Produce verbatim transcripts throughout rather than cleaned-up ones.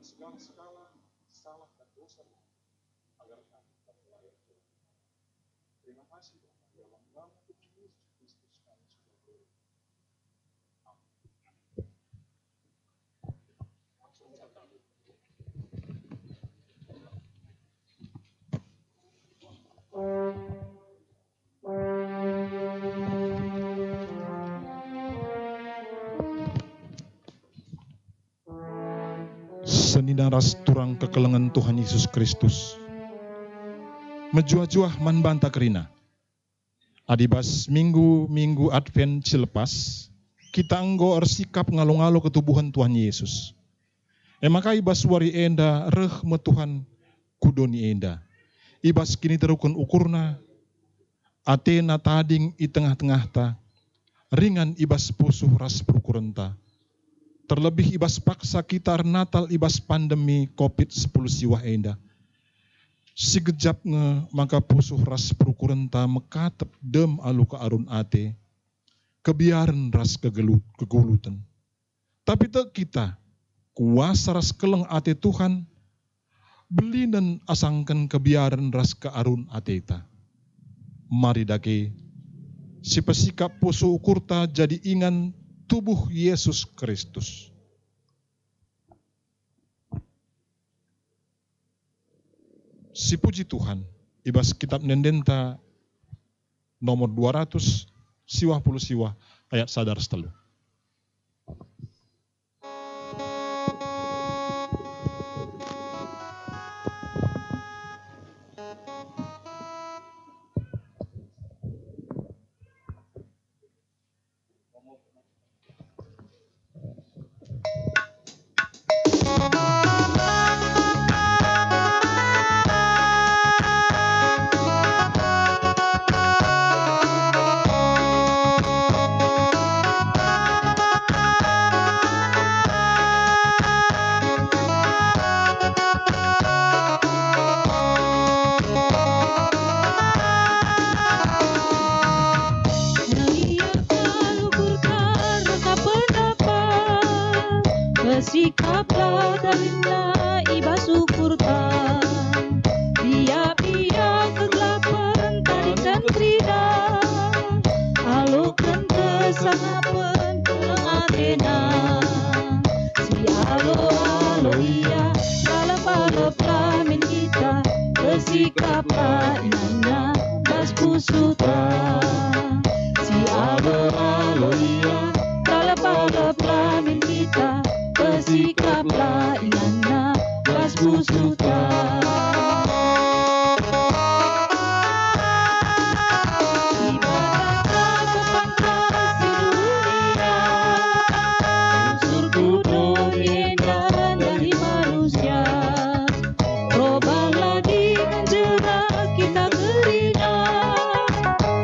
segala-segala salah dan dosa kami, agar kami dapat melayani Tuhan. Terima kasih, Bapa, dalam nama Tuhan Yesus Kristus kami sudah berdoa. Amin. Senina ras turang kekelengen Tuhan Yesus Kristus, mejuah-juah man banta kerina. Adi bas minggu-minggu Advent si lepas, kita enggo ersikap ngalo-ngalo ketubuhen Tuhan Yesus. E maka i bas wari enda reh me Tuhan ku doni enda. I bas kiniteruken ukurNa, ateNa tading i tengah-tengahta, ringan i bas pusuh ras perukurenta. Terlebih i bas paksa kita ernatal i bas pandemi covid sepuluh siwah enda. Si gejap nge maka pusuh ras perukurenta mekatep dem alu kearun ate, kebiaren ras kegelut-, keguluten. Tapi tek kita, kuasa ras keleng ate Tuhan, belinen asangken kebiaren ras kearun ateta. Mari dage, sipesikap pusuh ukurta jadi ingan tubuh Yesus Kristus. Sipuji Tuhan, i bas Kitab Ende-endenta nomor dua ratus siwah puluh siwah ayat sada ras telu. Neliah alu kurta rasa pendapat, besikaplah dalinna i bas ukurta. Biak-biak kegelapen tadingken kerina, aloken kesangapen keleng atena. Sialo-alo ia, lalap-lalaplah min kita, besikaplah inganna bas pusuhta. Sialo-alo ia, lalap-lalaplah min kita, besikaplah inganna bas pusuhta. Dibata kepangka si mulia, usur ku doni enda ndahi manusia. Robanlah dingen jera kita kerina,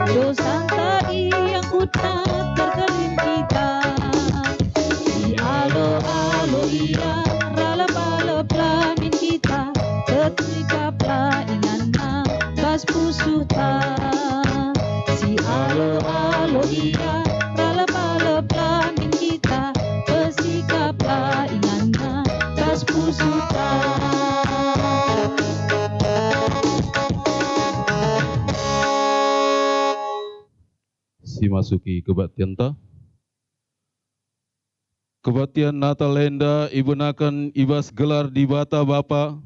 dosanta iangkutna terkelin kita. Sialo-alo ia, ralap-lalaplah min kita, besikaplah inganna bas pusuhta. Sialo-alo ia, ralap-lalaplah min kita, besikaplah inganna bas pusuhta. Simasuki kebaktianta. Kebaktian Natal enda ibenaken i bas gelar Dibata Bapa,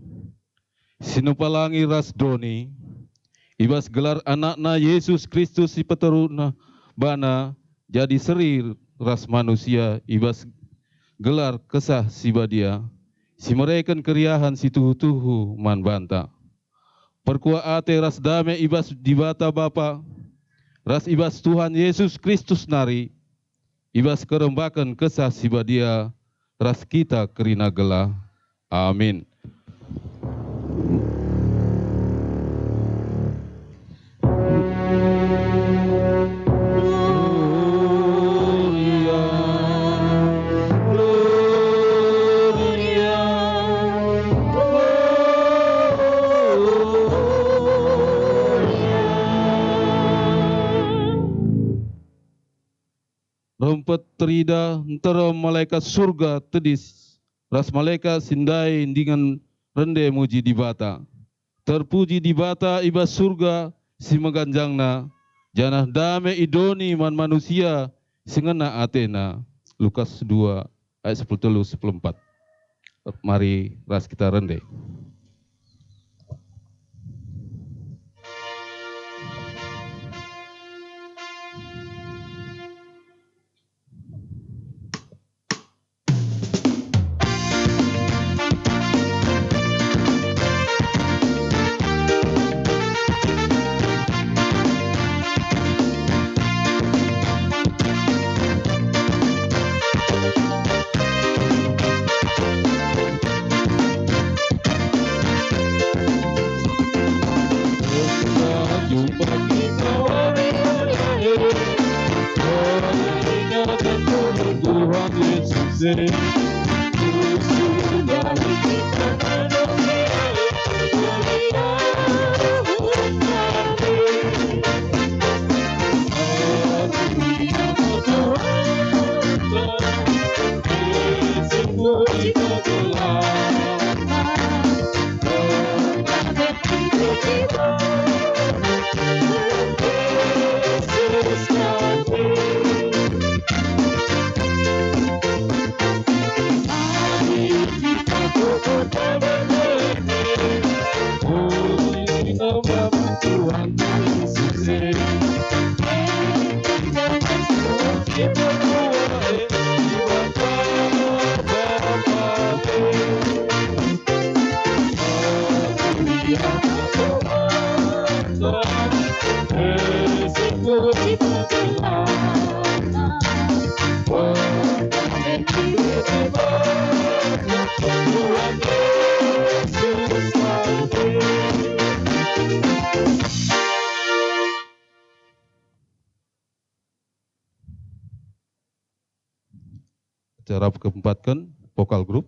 si nepa langit ras doni, i bas gelar AnakNa Yesus Kristus si peteruhNa bana jadi seri ras manusia, i bas gelar Kesah Si Badia, si mereken keriahen si tuhu-tuhu man banta. Perkuah ate ras dame i bas Dibata Bapa, ras i bas Tuhan Yesus Kristus nari, i bas kerembaken Kesah Si Badia ras kita kerina gelah. Amin. Rempet teridah nterem malekat Surga tedis ras malekat si ndai ndingen rende muji Dibata. Terpuji Dibata i bas Surga si meganjangna, janah dame i doni man manusia si ngena atena. Lukas dua ayat sepuluh telu, sepuluh empat. Mari ras kita rende. Acara keempatken, vokal grup.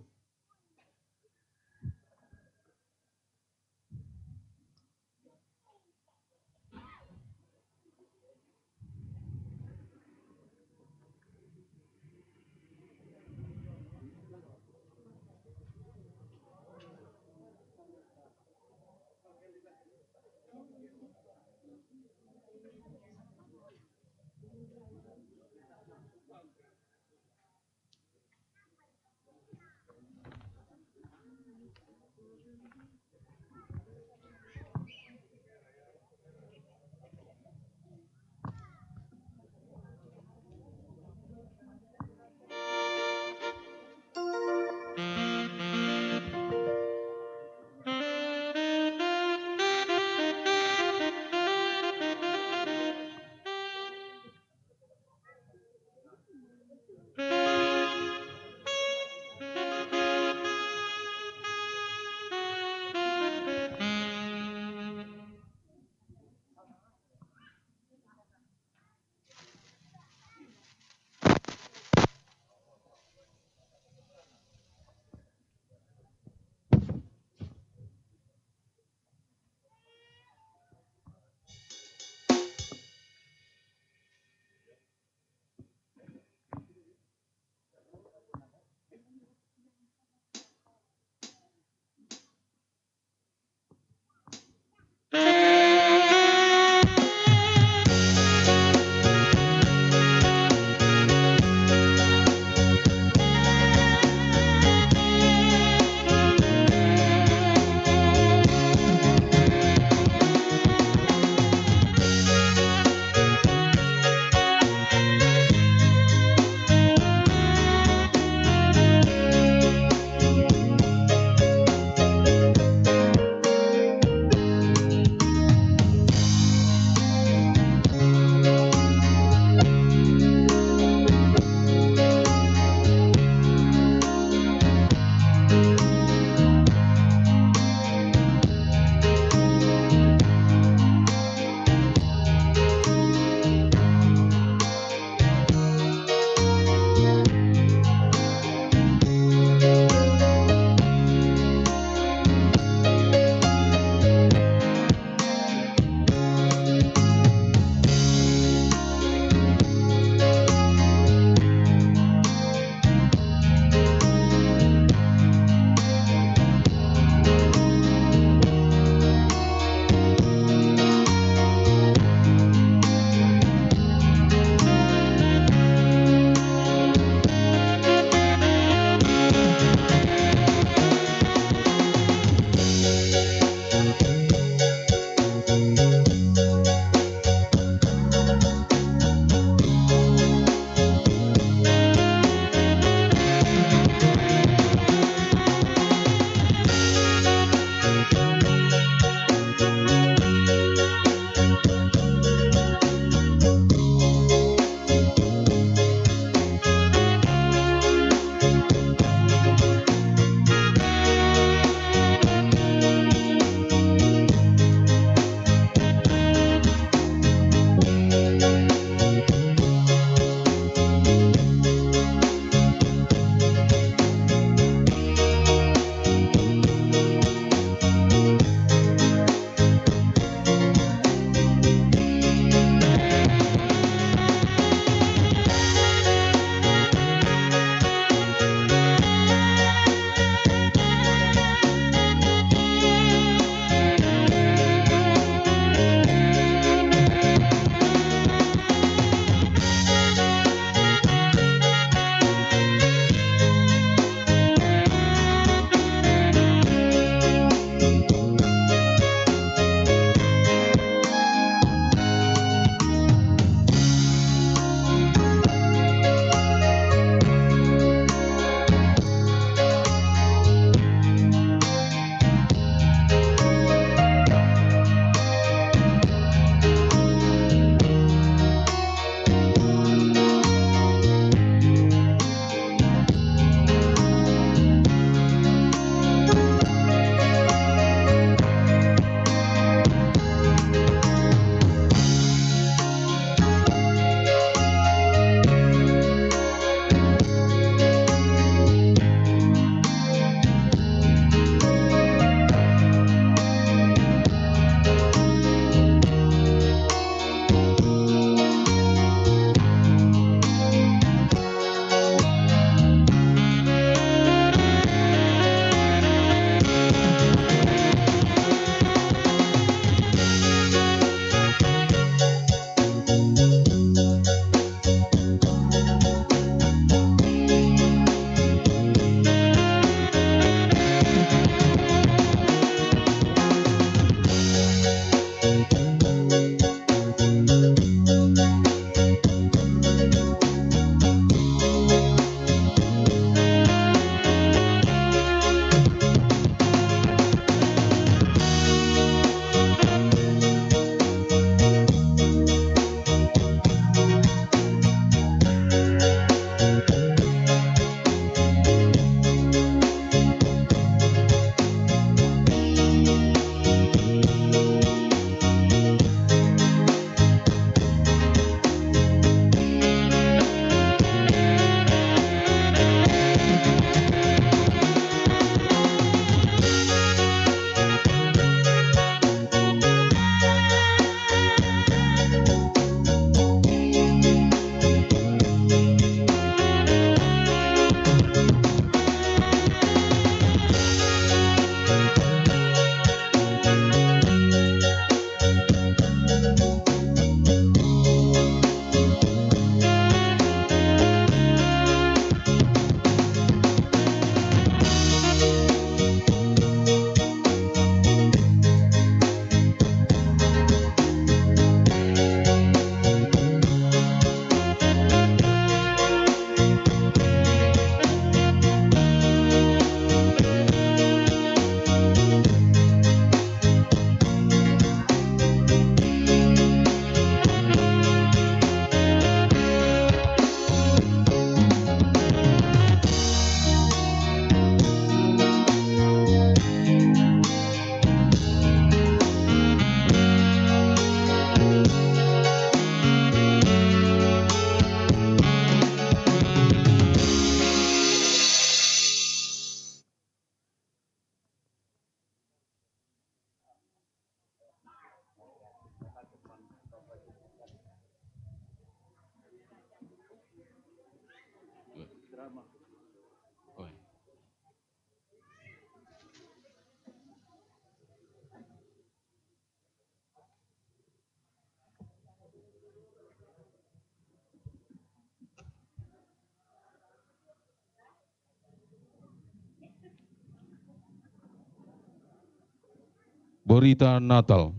Berita Natal.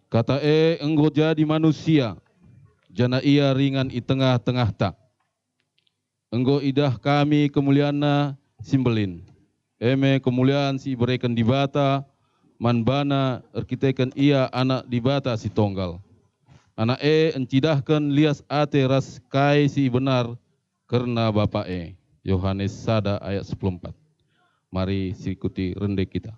Kata e enggo jadi manusia, janah ia ringan i tengah-tengahta. Enggo idah kami kemulianNa si mbelin, e me kemulian si ibereken Dibata man baNa erkiteken Ia Anak Dibata si Tonggal. Anak e encidahken lias ate ras kai si benar kerna Bapa e. Yohanes sada ayat sepuluh empat. Mari sikuti rende kita.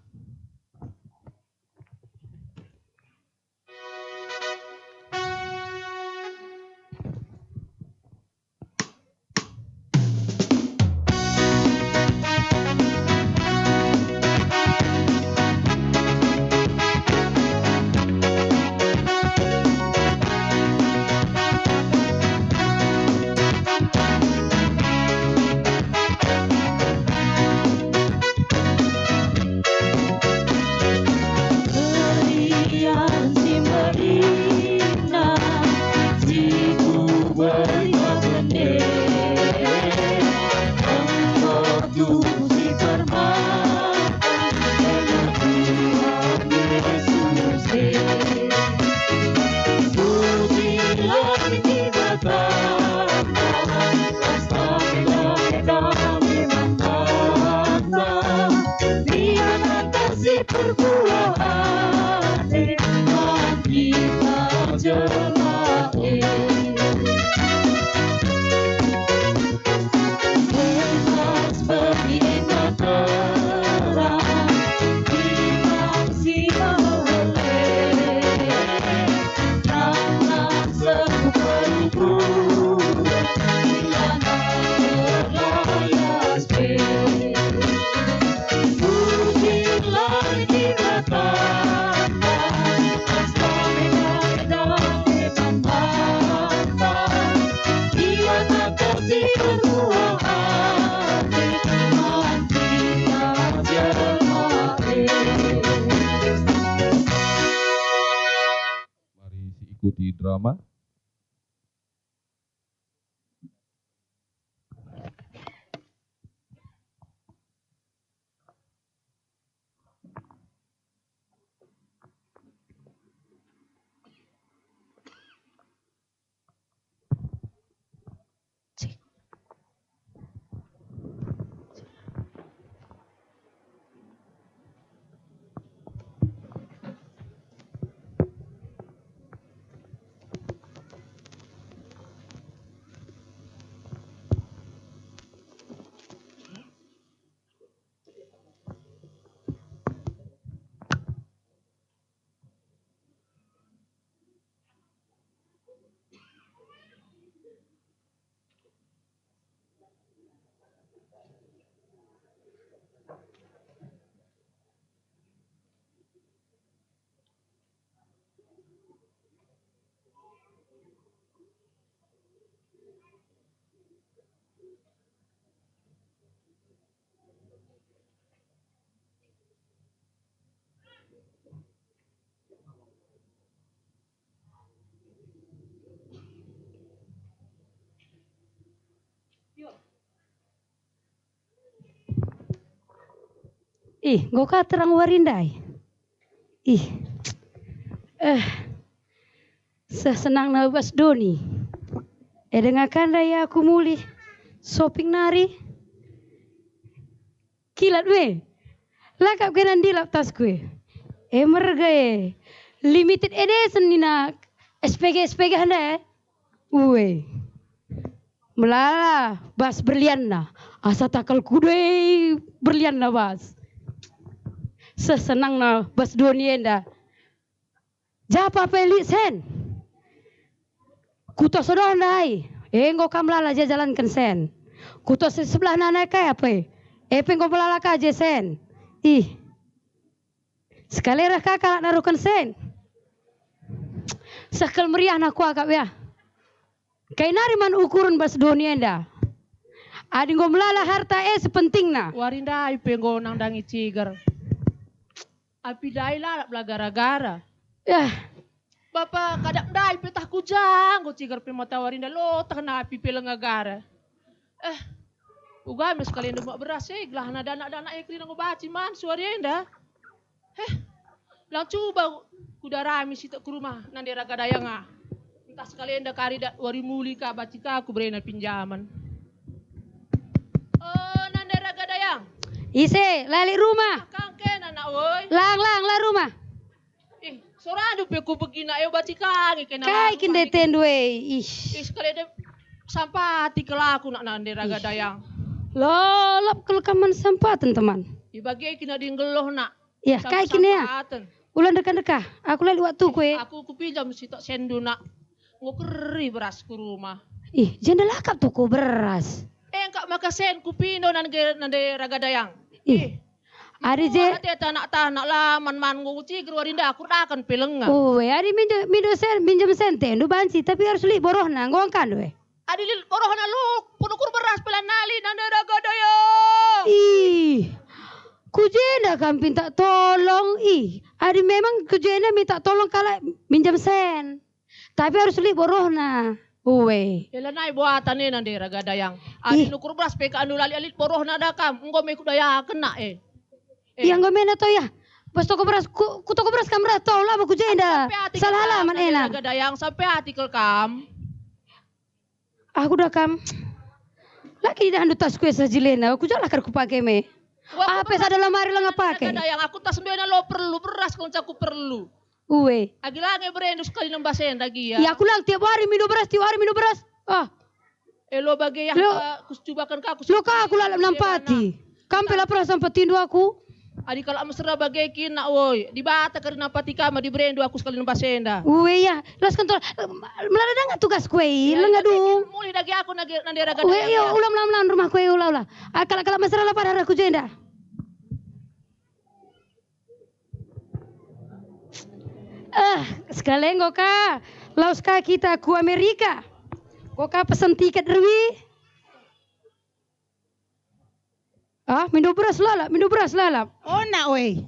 Berian si meriah, si kuberi kende, enggo tuhu si permata, Tuhan Yesus e. Pujilah Dibata, Mari siikuti drama. Ih, enggo ka terang wari ndai. Ih. Eh. Seh senangna bas doni. E denga ka ndai aku mulih shopping nari. Kilat me. La kap kena ndilap tasku e. E merga e. Limited edition nina S P G, S P G enda e. Ue. Melala bas berlianna. Asa takal kudai berlianna bas. Seh senangna bas doni enda. Japa pe lit sen. Kuto sodoh ndai, e enggo kam lala je jalanken sen. Kuto si sebelah nana kai apa e, e pe enggo melala ka je sen. Ih. Sekali reh ka kalak naruhken sen. Seh kal meriahna kuakap ya. Kai nari man ukuren bas doni enda. Adi enggo melala harta e sepentingna. Wari ndai pe enggo nandangi ciger. Api ndai lalap la gara-gara. Yah. Bapa kadap ndai pe tah ku ja enggo ciger pe matawari nda lotehna api pe lenga gara. Eh, uga me sekali ndemak beras e, gelahna danak-danak e kerina enggo banci man suari enda. Heh, lang cuba kudarami sitik ku rumah nande raga dayang ah. Ntah sekali enda kari da wari muli ka banci ka kuberena pinjaman. Oh, nande raga dayang. Ise, la lit rumah. Ah, kang kena nak, woi. Lang, lang, la rumah. Ih, sorandu pe kubegi nak, eo banci ka nge kena. Kai kin detendu e, ih. Ih, sekali de sampati kelaku nak nande raga dayang. Lalap kal kam man sampaten, teman. Ibage kina di nggeluh nak. Iya, kai kin ya? Sampaten. Ula ndekah-ndekah, aku la lit waktuku e. Aku kupinjam sitik sendu nak. Enggo keri beras ku rumah. Ih, jenda la kap toko beras. Eh, engkap maka sen kupindo nande, nande raga dayang. Ih. Adi je. Ate tanak-tanak la man-man enggo kuciger wari nda kurdaken pe lenga. Uwe, adi minjem, minjem sen, minjem sen tendu banci, tapi harus lit borohna, enggo angkandu e. Adi lit borohna lo, penukur beras pe la nali nande raga dayang. Ih, ku jenda kam minta tolong, ih, adi memang ku jenda minta tolong kalak minjem sen. Tapi harus lit borohna. Uwe. E, lanai buatan e nande raga dayang. Adi nukur beras pe ka anu la lit-lit borohna da kam, enggo me kudayaken nak e. Eh. Ia enggo mena to ya. Pas toko beras, ku, ku toko beras kam reh to, labo ku jenda. Sampai ate salah kal alamat nande ena. Raga dayang, sampai ate kal kam. Aku da kam. Lagi idahndu tasku e sejilena, ku ja la kar kupake me. Wah, aku ape pernah sada lamari la ngapake. Raga dayang, aku tas ndena lo perlu, beras kenca ku perlu. Uwe. Agi la nge berendu sekali nembas enda gia. Ya, aku lang tiap hari minum beras, tiap hari minum beras. Ah. Elo bage ya, lo, eh, kucubaken ka, lo ka aku lalap nampati. Kam pe la pernah sampatindu aku. Adi kalak mesera bage kin nak, woi. Dibata kari nampati kam, adi berendu aku sekali nembas enda. Uwe ya, las kentor. Melala danga tugas kue, ya, lenga dage dung. Mulih dage aku nage, nande raga. Uwe, dage iyo, ya. Ula melam-melam rumah kue, ula, ula. Ah, kalak-kalak mesera la pada arah ku jenda. Eh, sekali enggo ka, lawes ka kita ku Amerika. Enggo ka pesen tiket rewi. Ah, minum beras lalap, minum beras lalap. Oh, nak, weh.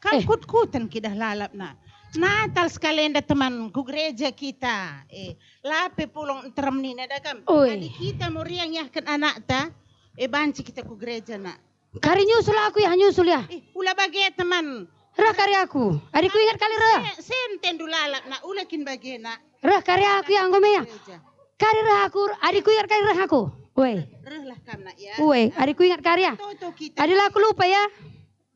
Kam eh. Kut-kuten kidah lalap, nak. Natal sekali enda teman ku gereja kita. Eh, lape pulung nterem nina da kam. Oi. Adi kita meriang yahken anakta, eh, banci kita ku gereja, nak. Kari nyusul aku ya, nyusul ya. Ih, ula bage teman. Reh kari aku. Adi kuingat kali reh. Se-, sentendu lalap nak, ula kin bage nak. Reh kari aku ya, enggo me ya. Gereja. Kari reh aku, adi kuingat kali reh aku. Weh. Rehlah kam nak ya. Weh, adi kuingat kari ya. Toto kita. Adi la aku lupa ya.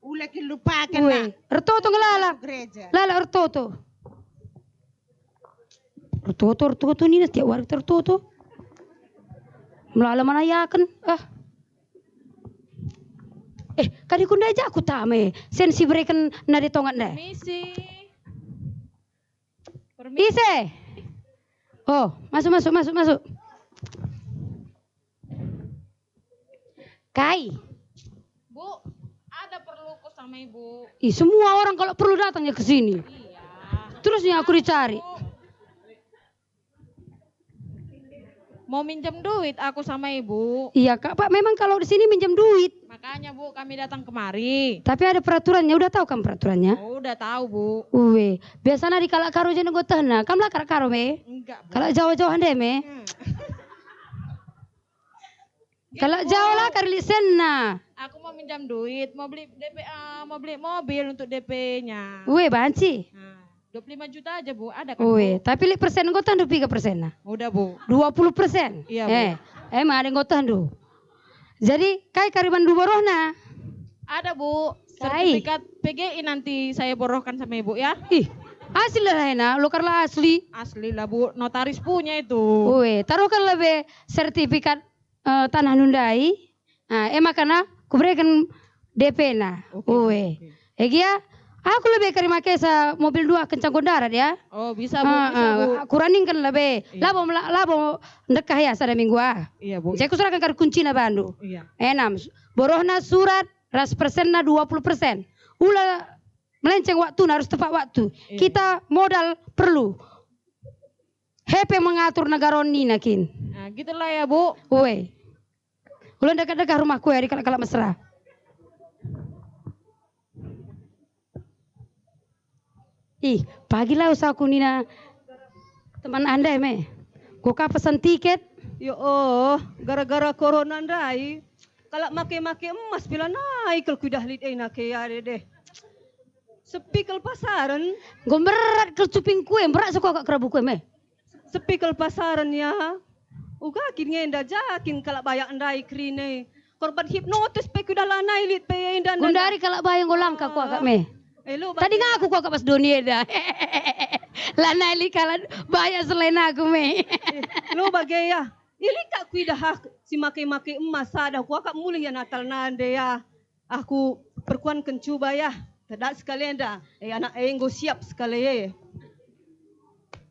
Ula kin lupaken nak. Weh, ertoto ngelala. Gereja. Lala ertoto. Ertoto, ertoto nina tiap wari ertoto. Melala mana yaken. Ah. Eh, kadi kundai ja aku tame. Sen si bereken nadi tongat ndai. Permisi. Permisi. Ise. Oh, masuk, masuk, masuk, masuk. Kai? Bu, ada perluku sama ibu. Ih, semua orang kalau perlu datang ya ke sini. Iya. Terus nih aku dicari. Bu. Mau minjem duit aku sama ibu. Iya, Kak. Pak, memang kalau di sini minjem duit. Makanya, Bu, kami datang kemari. Tapi ada peraturannya, udah tahu kamu peraturannya? Oh, udah tahu, Bu. Uwe, biasanya di kalak Karo je nenggo tehna. Kam la kalak Karo me? Enggak, Bu. Kalak Jawa-Jawa ande me? Hmm. Kalak Jawa la kari lisenna. Aku mau minjam duit, mau beli D P, eh, mau beli mobil untuk D P-nya. Uwe, banci. Nah, dua puluh lima juta aja, Bu. Ada kan, Bu? Uwe, tapi lit persen enggo tehndu piga persenna? Udah, Bu. Dua puluh persen? Iya, Bu. Eh, emang ada enggo tehndu. Jadi, kai kari bandu borohna? Ada, Bu. Kai? Sertifikat P G I nanti saya borohkan sama Ibu, ya. Ih, asli lah ena, lo kari la asli. Asli lah, Bu. Notaris punya itu. Uwe, taruhkan lebe sertifikat eh, tanah ndai. Ah, e makana kubereken D P-na. Oke, uwe. Oke. Egia, aku lebe kari makesa mobil dua kencang go ndarat ya. Oh, bisa, Bu, ah, bisa, ah, Bu. Kuraningken lebe. Iya. Labo mela-, labo ndekah ya sada minggu ah. Iya, Bu. Jadi kuserahkan kari kuncina bandu. Iya. Enam, borohna surat ras persenna dua puluh persen. Ula melenceng waktuna, harus tepat waktu. Iya. Kita modal perlu. Hepeng mengatur negara nina kin. Nah, gitulah ya, Bu. Uwe. Ulang degah-degah rumahku ya, ari kalak-kalak mesra. Ih, pagi lawes aku nina teman anda me. Enggo ka pesan tiket. Ya oh, gara-gara corona ndai, kalak make-make emas pe lanai kal kuidah lit e nake ya deh. Sepi kal pasaren. Enggo mberat kal cupingku e, mberat seko kak kerabuku e me. Sepi kal pasaren ya. Uga kin ngenda ja kin kalak bayak ndai kerina e. Korban hipnotis pe kuidah lanai lit pe enda. Gundari kalak bayak enggo langka kuakap me. Eh, lo bage. Tadi ngaku kuakap pas doni enda. Lanai lit kalak bayak selain aku me. Eh, lo bage ya. Ilit kak kuidah ah, si make-make emas sada kuakap mulih ya Natal nande ya. Aku perkuanken cuba ya, tedat sekali enda. Eh, anak e enggo siap sekali e.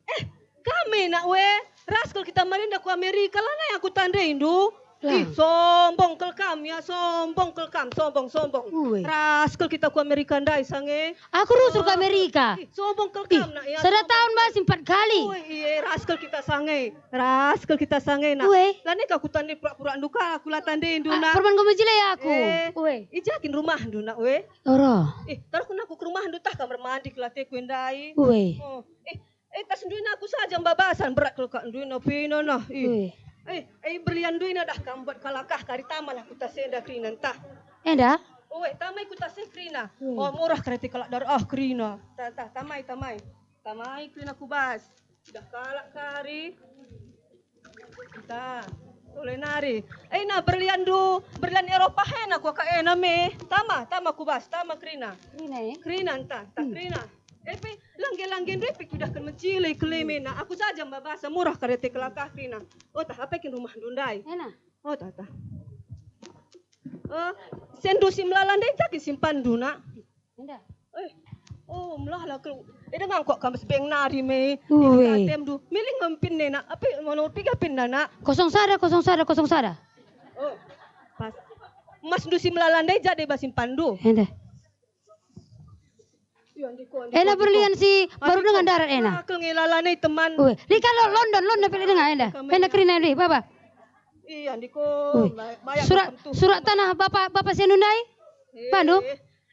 Eh, kami nak we, ras kal kita marinda ku Amerika, lanai aku tandaindu. Lah. Ih, sombong kal kam ya, sombong kal kam, sombong, sombong. Ue. Ras kal kita ku Amerika ndai sange. Aku rusur ke Amerika. Ih, sombong kal kam nak ya, sada tahun masih empat kali. Ue, iye, ras kal kita sange. Ras kal kita sange nak. Ue. Lanai ka kutandai pura-pura nduka, aku la tandaindu nak. Perman enggo mejile aku. Eh, ue. I ja kin rumahndu nak we? Ora. Eh, taruhken aku ke rumahndu tah kam ermandi kelateku endai. Ue. Oh. Eh, eh, tas nduina aku saja mbabasan, berat kal kak nduina pina nah. Ih. Ue. Eh, eh, berlian nduina dah kam buat kalakah kari tamalah ku tas enda kerina ntah. Enda? Ue, tamai ku tas e kerina. Ue. Oh, murah kari te kalak dar ah kerina. Tah, tah, tamai, tamai. Tamai kerina ku bas. Sudah kalak kari. Ita, tole nari. Ena berlianndu, berlian Eropa ena kuakap ena me. Tama, tama ku bas, tama kerina. Kerina, eh? Kerina ntah, ntah kerina. Eh pe, langge-langgendu pe kuidahken mejile kelemena. Aku saja mbabasa murah kari te kalakah kerina. Oh tah, apai kin rumahndu ndai? Ena. Oh tah, tah. Eh, sendu si melala ndai ja kin simpanndu nak? Enda. Eh, oh, melala kal. Eh, denga engko kam sebeng nari me. Ue. Ita atemndu. Milih ngempin nena. Api nomor piga pin nana? Kosong sada, kosong sada, kosong sada. Oh, pas. Emasndu si melala ndai ja deba simpanndu. Enda. Iya, andiko, andiko, andiko. Ena berlian si baru dengan darat ena. Aku ngelala nih teman. Ue. Lika lo London, London pilih denga enda. Enda kerina deh, baba. Iya, andiko. Ue. Surat, surat tanah bapak, bapak sendu ndai? Pandu?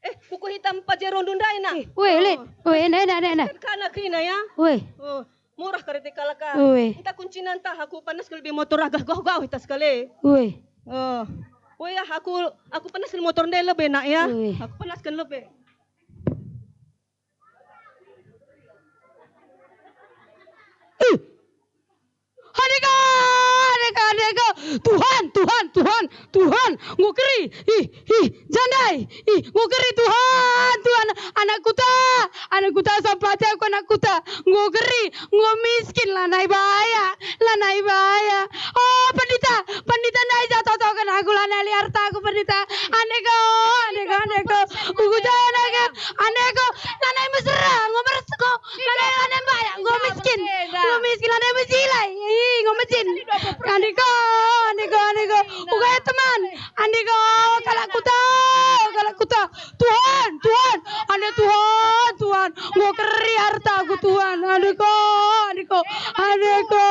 Eh, buku hitam Pajero ndai nah. Weh, le. Weh, enda, enda, enda, enda. Kan kana kerina ya. Weh. Oh, murah kari te kalak ah. Weh. Enta kuncina ntah aku panasken lebe motor ah gah gauh-gauh ita sekali. Weh. Oh. Weh ya aku, aku panasken motor ndai lebe nak ya. Weh. Aku panasken lebe. Ih. Andeka, andeka, andeka. Tuhan, Tuhan, Tuhan, Tuhan. Enggo keri. Ih, ih, ja ndai. Ih, enggo keri Tuhan, Tuhan. Anak kuta, anak kuta sampati aku anak kuta. Enggo keri, enggo miskin lanai baya, lanai baya. Oh, pendeta, pendeta ndai ja totoken aku lanai lit artaku pendeta. Andeka, andeka, andeka. Ugu ja andeka. Andeka, lanai mesera, enggo meres enggo. Lanai, lanai mbayak, enggo miskin. Enggo miskin, lanai mejile. Ih, enggo mejin. Andiko, andiko, andiko. Uga ya teman. Andiko, kalak kuta, kalak kuta. Tuhan, Tuhan. Ande Tuhan, Tuhan. Enggo keri artaku, Tuhan. Andiko, andiko, andiko.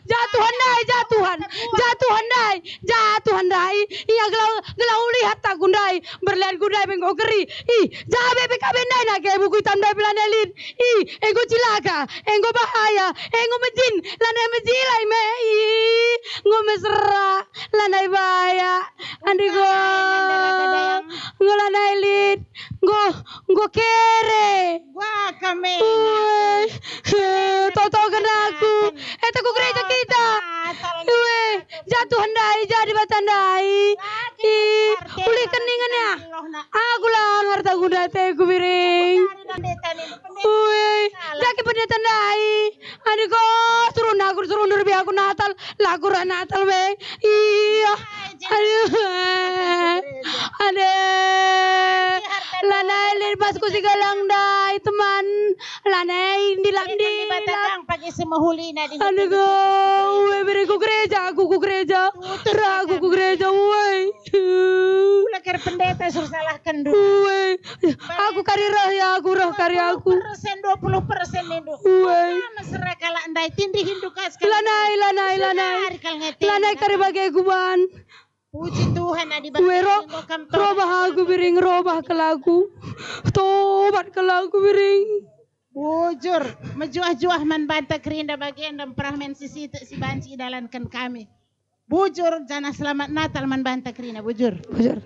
Ja Tuhan ndai, ja Tuhan. Ja Tuhan ndai, ja Tuhan ndai. Ia gelah, gelah ulih artaku ndai. Berlianku ndai pe enggo keri. Ih, ja B P K B ndai nake buku hitam ndai pe lanai lit. Ih, enggo cilaka, enggo bahaya, enggo mejin, lanai mejile me. Ih, enggo mesera, lanai baya. Andiko, enggo lanai lit, enggo, enggo kere. Wah, kami. Woi, eh, toto kena aku. Eh, tak ku gereja kita. Woi, ja Tuhan ndai, ja Dibata ndai. Ih, ulih keningan ya. Aku la ngerti aku ndai ateku biring. Woi, ja kin pendeta ndai. Andiko, suruh aku, suruh nurbi aku Natal. Lagu rah Natal we. Iya. Aduh. Aduh. Lanai lit basku si galang ndai, teman. Lanai ndilap-ndilap. Pagi semehulina di. Aduh, we bere ku gereja, aku ku gereja. Rah aku ku gereja, woi. Ula kari pendeta suruh salahken dulu. Woi. Aku kari rah ya, aku rah kari aku. Persen, dua puluh persen nindu. Woi. Mana sera kalak ndai, tindihindu ka sekali. Lanai, lanai, lanai. Lanai kari bage kuban. Puji Tuhan, adi bage Wero, enggo kam tobat robah aku, Biring, robah kal aku. Tobat kal aku, Biring. Bujur, mejuah-juah man banta kerina bagenda, mperah men si sitik si banci idalanken kami. Bujur, janah selamat Natal man banta kerina, bujur. Bujur.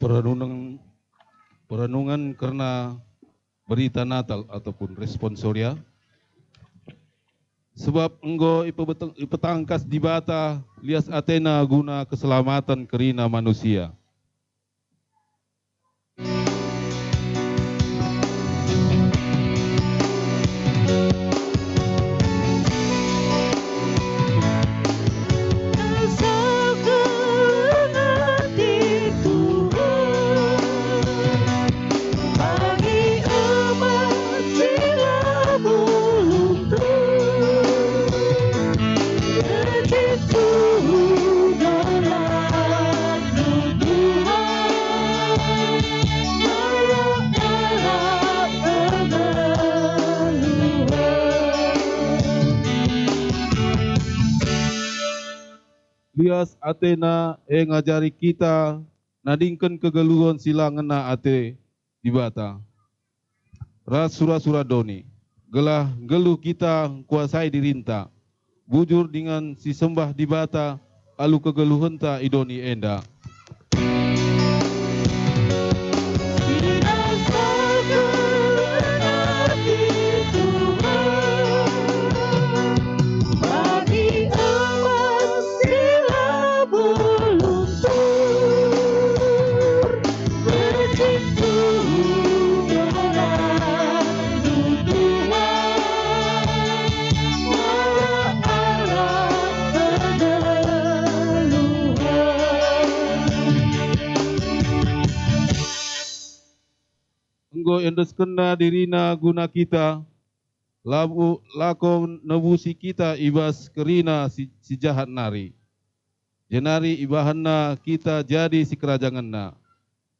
Perenungan, perenungan kerna berita Natal ataupun responsoria. Sebab enggo ipebeteng-, ipetangkas Dibata lias ateNa guna keselamaten kerina manusia. Lias ateNa e ngajari kita nadingken kegeluhen si la ngena ate Dibata ras sura-sura doni, gelah nggeluh kita ngkuasai dirinta, bujur dingen sisembah Dibata alu kegeluhenta i doni enda. Enggo iendeskenNa diriNa guna kita, labo, lako nebusi kita i bas kerina si, si jahat nari. Jenari ibahanNa kita jadi sikerajangenNa,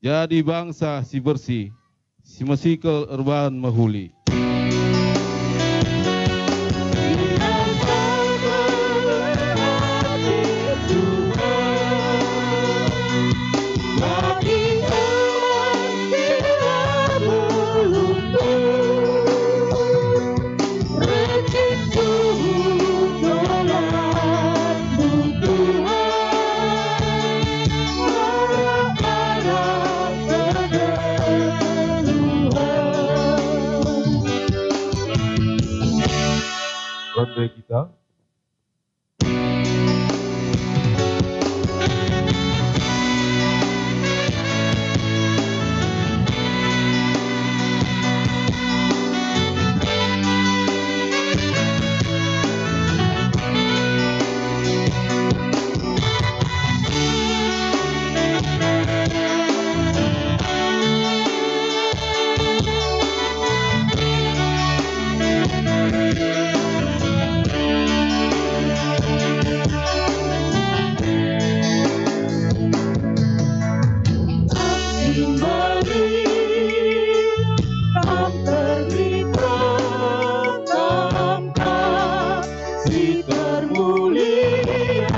jadi bangsa si bersih, si mesikel erbahan mehuli. Rande kita. Si termulia,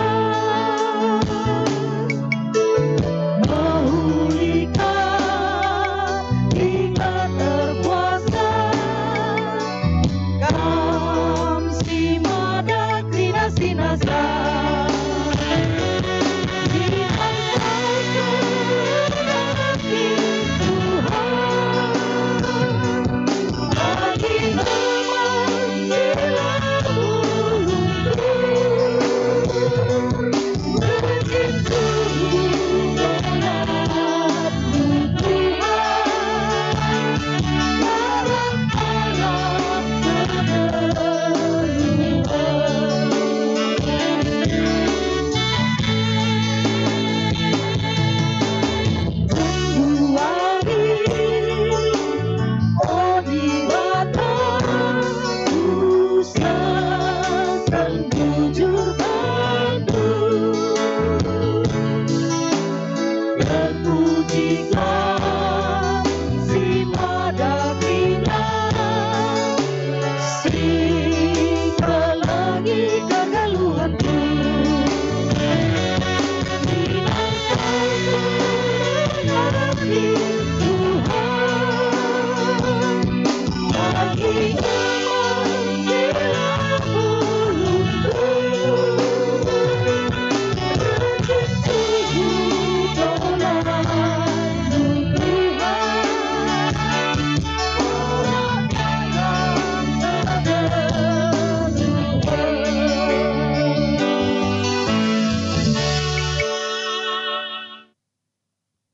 mehuli Kam, Kita terkuasa, Kam si mada kerina si nasa. Kita terkuasa, Tuhan.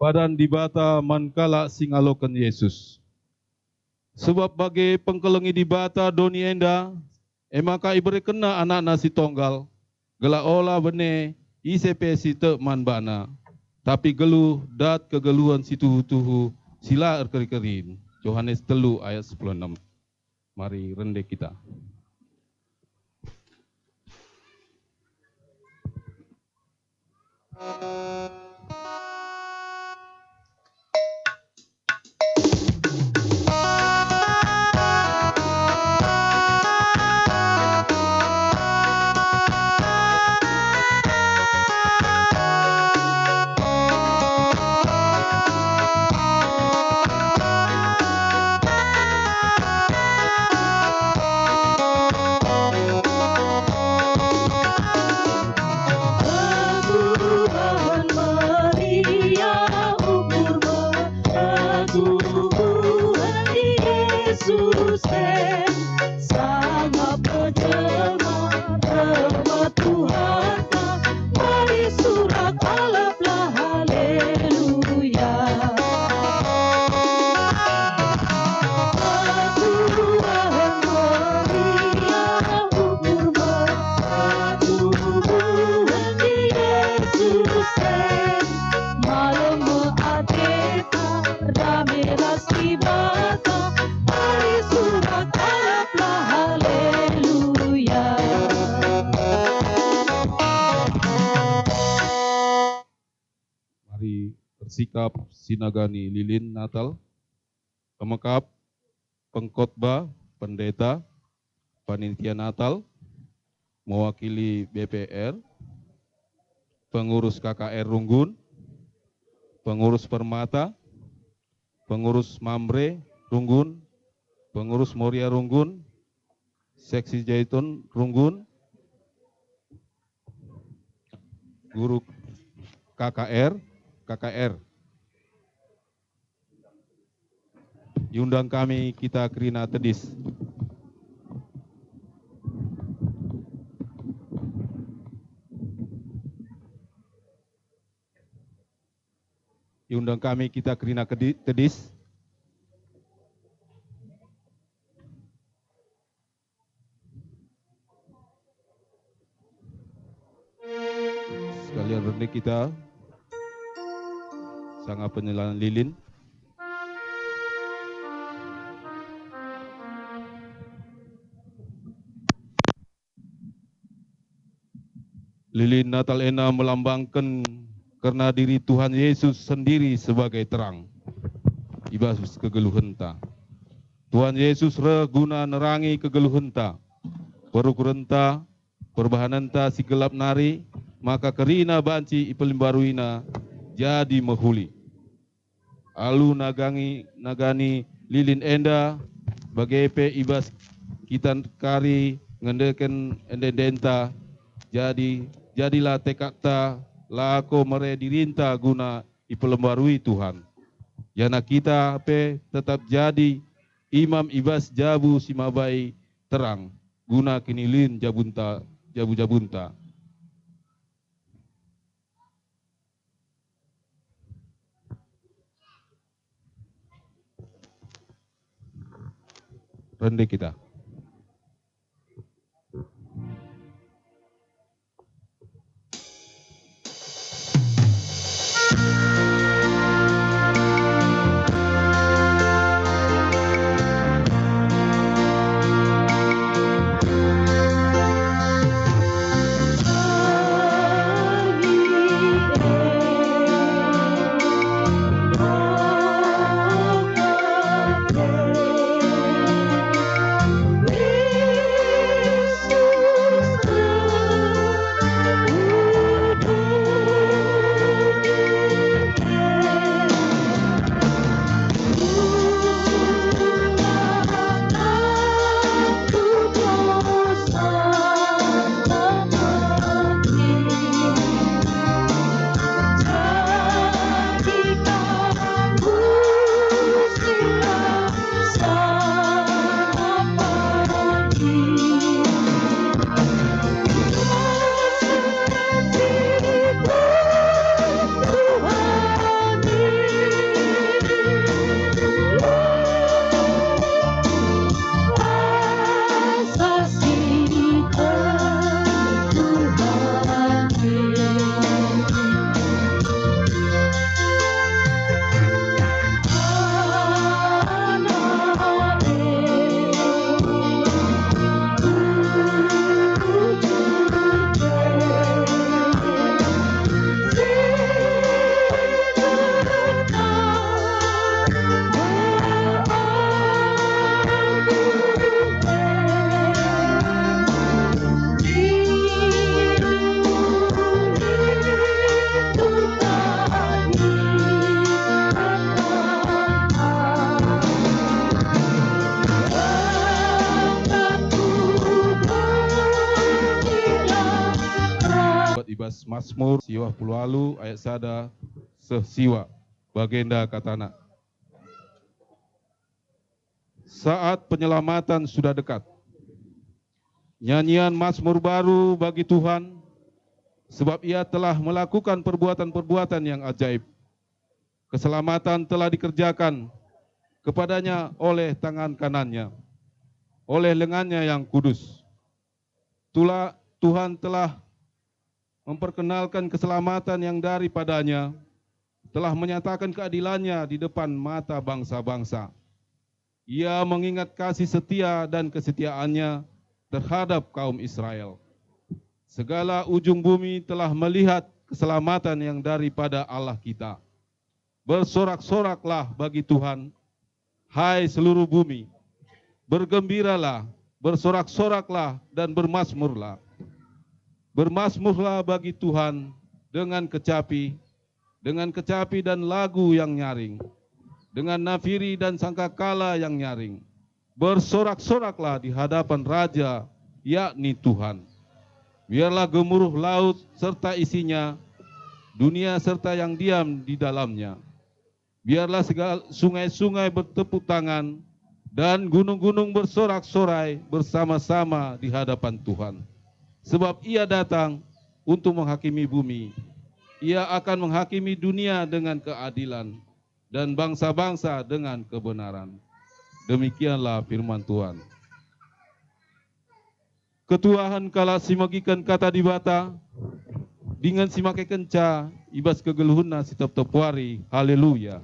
Padan Dibata man kalak si ngaloken Jesus. Sebab bage pengkelengi Dibata doni enda, e maka iberekenNa AnakNa si Tonggal, gelah ola bene ise pe si tek man baNa, tapi geluh dat kegeluhen si tuhu-tuhu si la erkeri-kerin. Johanes telu ayat sepuluh enem. Mari rende kita. Tuhan meriah ukurmu, ketubuhen Yesus e, sangap jelma, jelma Tuhanta, mari surak alaplah haleluya. Tuhan meriah ukurmu, ketubuhen Yesus e, malem me ateta, dame ras Dibata, mari surak alaplah haleluya. Mari ersikap sinagani lilin Natal, pemekap, pengkhotbah, pendeta, panitia Natal, mewakili B P R, pengurus K K R runggun, pengurus Permata, pengurus Mamre runggun, pengurus Moria runggun, seksi Jaiton runggun, guru K K R, K K R. Iundang kami kita kerina tedis. Iundang kami kita kerina kedi-, tedis. Sekalian rende kita sanga penyelan lilin. Lilin Natal ena melambangken kerna diri Tuhan Yesus sendiri sebagai terang i bas kegeluhenta. Tuhan Yesus reh guna nerangi kegeluhenta, perukurenta, perbahanenta si gelap nari, maka kerina banci ipelimbaruiNa jadi mehuli. Alu nagangi, nagani lilin enda, bage pe i bas kita kari ngendeken ende-endenta, jadi, jadilah tekadta lako mere dirinta guna ipelembarui Tuhan. Janah kita pe tetap jadi imam i bas jabu si mabai terang guna kinilin jabunta, jabu-jabunta. Rende kita. Mazmur siwah puluh walu ayat sada seh siwah. Bagenda katana, "Saat penyelamatan sudah dekat." Nyanyian Mazmur baru bagi Tuhan, sebab Ia telah melakukan perbuatan-perbuatan yang ajaib. Keselamatan telah dikerjakan kepada-Nya oleh tangan kanan-Nya, oleh lengan-Nya yang kudus. Tula-, Tuhan telah memperkenalkan keselamatan yang daripada-Nya, telah menyatakan keadilan-Nya di depan mata bangsa-bangsa. Ia mengingat kasih setia dan kesetiaan-Nya terhadap kaum Israel. Segala ujung bumi telah melihat keselamatan yang daripada Allah kita. Bersorak-soraklah bagi Tuhan, hai seluruh bumi. Bergembiralah, bersorak-soraklah, dan bermasmurlah. Bermasmurlah bagi Tuhan dengan kecapi, dengan kecapi dan lagu yang nyaring, dengan nafiri dan sangkakala yang nyaring. Bersorak-soraklah di hadapan Raja, yakni Tuhan. Biarlah gemuruh laut serta isinya, dunia serta yang diam di dalamnya. Biarlah segala sungai-sungai bertepuk tangan dan gunung-gunung bersorak-sorai bersama-sama di hadapan Tuhan. Sebab Ia datang untuk menghakimi bumi. Ia akan menghakimi dunia dengan keadilan dan bangsa-bangsa dengan kebenaran. Demikianlah firman Tuhan. Ketuahen kalak si megiken kata Dibata, dingen si makekenca i bas kegeluhenna si tep-tep wari. Haleluya!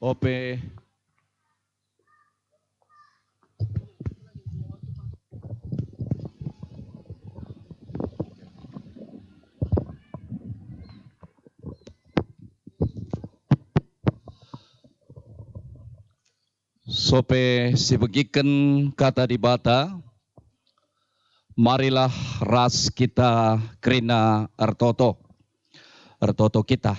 Ope. Sope si begiken kata Dibata, marilah ras kita kerina ertoto. Ertoto kita.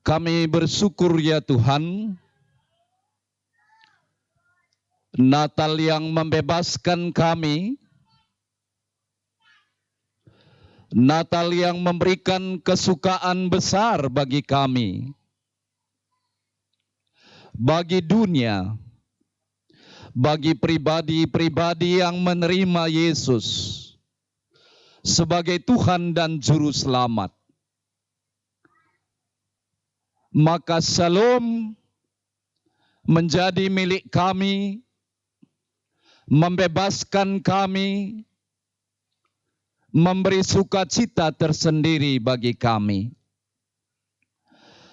Kami bersyukur, ya Tuhan, Natal yang membebaskan kami, Natal yang memberikan kesukaan besar bagi kami, bagi dunia, bagi pribadi-pribadi yang menerima Yesus sebagai Tuhan dan Juru Selamat. Maka Shalom menjadi milik kami, membebaskan kami, memberi sukacita tersendiri bagi kami.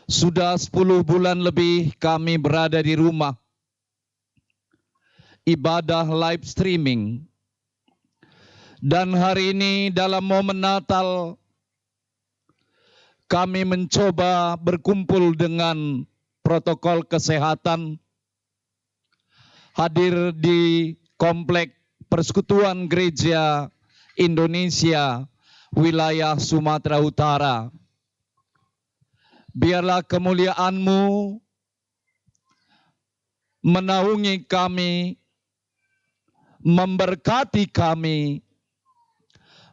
Sudah sepuluh bulan lebih kami berada di rumah, ibadah live streaming. Dan hari ini dalam momen Natal, kami mencoba berkumpul dengan protokol kesehatan, hadir di Komplek Persekutuan Gereja Indonesia wilayah Sumatera Utara. Biarlah kemuliaan-Mu menaungi kami, memberkati kami,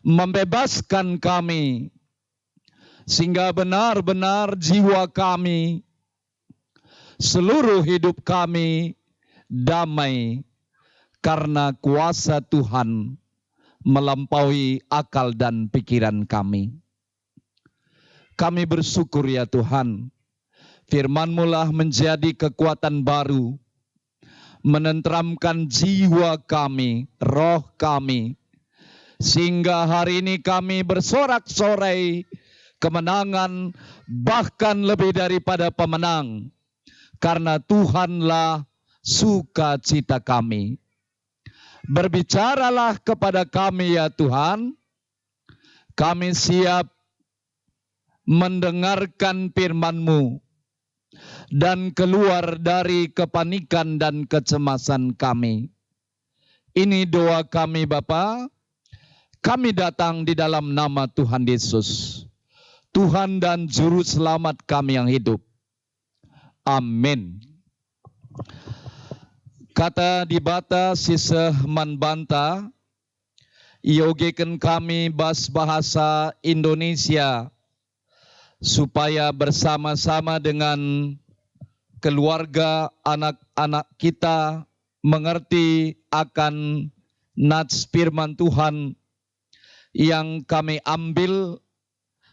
membebaskan kami, sehingga benar-benar jiwa kami, seluruh hidup kami damai karena kuasa Tuhan melampaui akal dan pikiran kami. Kami bersyukur, ya Tuhan, firman-Mu lah menjadi kekuatan baru, menenteramkan jiwa kami, roh kami, sehingga hari ini kami bersorak-sorai kemenangan, bahkan lebih daripada pemenang, karena Tuhanlah sukacita kami. Berbicaralah kepada kami, ya Tuhan, kami siap mendengarkan firman-Mu dan keluar dari kepanikan dan kecemasan kami. Ini doa kami, Bapa. Kami datang di dalam nama Tuhan Yesus, Tuhan dan Juru Selamat kami yang hidup. Amin. Kata Dibata si seh man banta, iogeken kami bas bahasa Indonesia, supaya bersama-sama dengan keluarga, anak-anak kita mengerti akan nats firman Tuhan yang kami ambil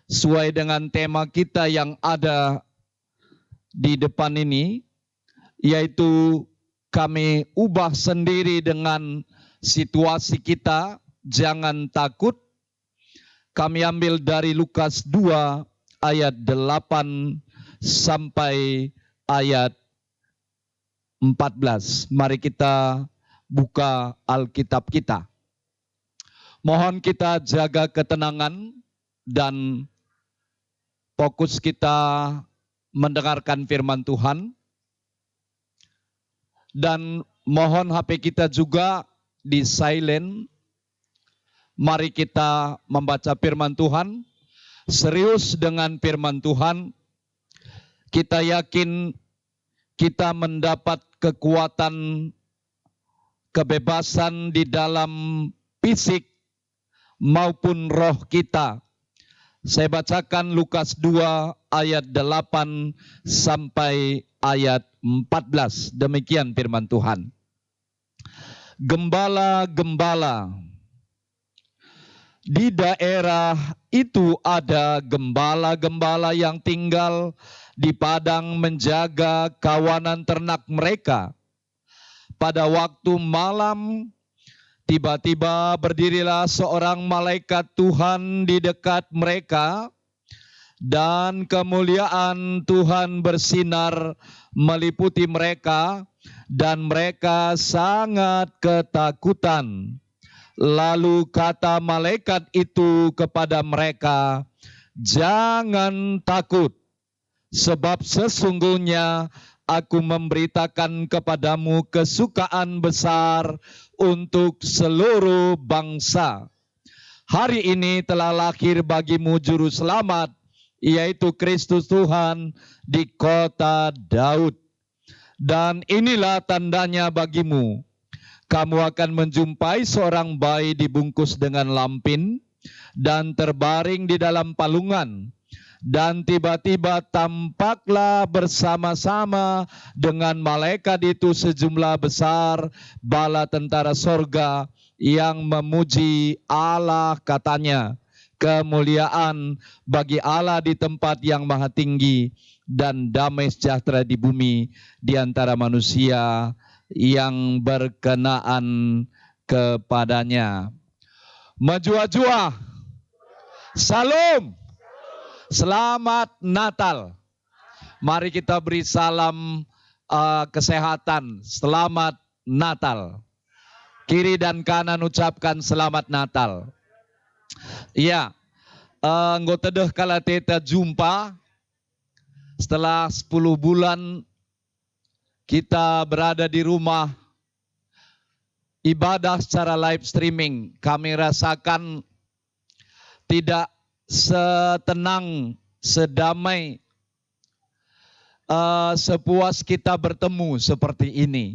sesuai dengan tema kita yang ada di depan ini, yaitu kami ubah sendiri dengan situasi kita, jangan takut. Kami ambil dari Lukas dua ayat delapan sampai ayat empat belas. Mari kita buka Alkitab kita. Mohon kita jaga ketenangan dan fokus kita mendengarkan firman Tuhan. Dan mohon H P kita juga di silent. Mari kita membaca firman Tuhan, serius dengan firman Tuhan. Kita yakin kita mendapat kekuatan, kebebasan di dalam fisik maupun roh kita. Saya bacakan Lukas dua ayat delapan sampai ayat empat belas. Demikian firman Tuhan. Gembala-gembala. Di daerah itu ada gembala-gembala yang tinggal di padang menjaga kawanan ternak mereka. Pada waktu malam, tiba-tiba berdirilah seorang malaikat Tuhan di dekat mereka, dan kemuliaan Tuhan bersinar meliputi mereka, dan mereka sangat ketakutan. Lalu kata malaikat itu kepada mereka, "Jangan takut, sebab sesungguhnya Aku memberitakan kepadamu kesukaan besar untuk seluruh bangsa. Hari ini telah lahir bagimu Juru Selamat, yaitu Kristus Tuhan, di kota Daud. Dan inilah tandanya bagimu: kamu akan menjumpai seorang bayi dibungkus dengan lampin dan terbaring di dalam palungan." Dan tiba-tiba tampaklah bersama-sama dengan malaikat itu sejumlah besar bala tentara sorga yang memuji Allah, katanya, "Kemuliaan bagi Allah di tempat yang maha tinggi, dan damai sejahtera di bumi di antara manusia yang berkenaan kepada-Nya." Mejuah-juah. Salom. Selamat Natal. Mari kita beri salam, eh, kesehatan. Selamat Natal. Kiri dan kanan ucapkan Selamat Natal. Iya, eh, enggo tedeh kal ate kita jumpa setelah sepuluh bulan kita berada di rumah, ibadah secara live streaming. Kami rasakan tidak setenang, sedamai, eh, sepuas kita bertemu seperti ini.